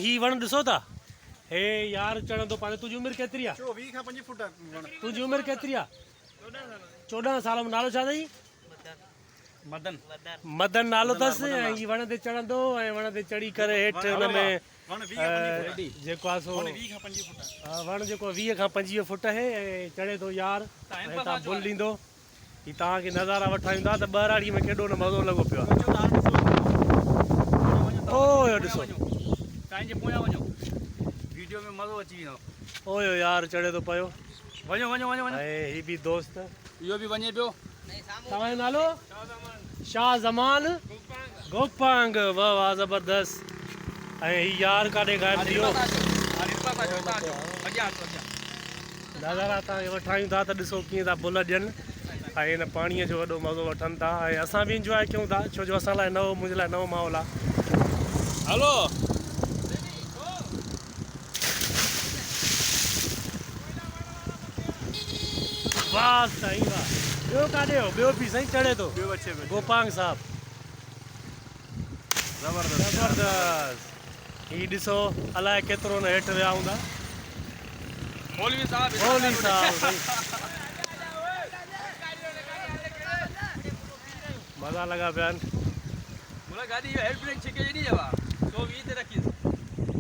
هي وڻ ڏسو ٿا هي يار چڙهندو پنهنجو تنهنجي عمر ڪيتري آ؟ 24 کان 25 فوٽ وڻ. تنهنجي عمر ڪيتري آ؟ 14 سال نالو ڇا اٿئي؟ مدن. مدن نالو اٿس ۽ هي وڻ تي چڙهندو ۽ وڻ تي چڙهي ڪري هيٺ ان ۾ جيڪو آ سو وڻ جيڪو 20 کان 25 فوٽ آهي ۽ چڙهي ٿو يار ۽ هتان بل ڏيندو. هي توهان کي نظارا وٺايون ٿا ته ٻهراڙي ۾ ڪيڏو نه مزو لڳو پيو آهي. اوهيو ڏسو. سائين جي پويان وڃو ويڊيو ۾ مزو اچي ويندو. اوهيو يار چڙهي ٿو پيو. وڃو وڃو وڃو وڃو. ۽ هي به دوست. اهو به وڃي پيو. توهان جو نالو؟ شاهه زمان گوپانگ. واه واه زبردست. ۽ هي يار ڪاڏي غائب ٿي ويو. نظارا توهان کي وٺايون ٿا ته ڏسو ڪيئن ٿا بل ڏين ۽ ان پاڻي جو وڏو مزو وٺن ٿا ۽ اسان به انجواء ڪيون ٿا ڇو جو اسان لاء نئون منهنجي لاء نئون ماحول آهي. هلو. واه سائين واه ٻيو ڪاڏي هو ٻيو به سائين چڙهي ٿو گوپانگ صاحب زبردست هي ڏسو الائي ڪيترو نه هيٺ ويا هوندا. مولوي صاحب مولوي صاحب سائين مزا لڳا پيا آهن. مولا گاڏي جو هيڊ بريڪ ڇڪي ايڏي جوا 120 تي رکيس.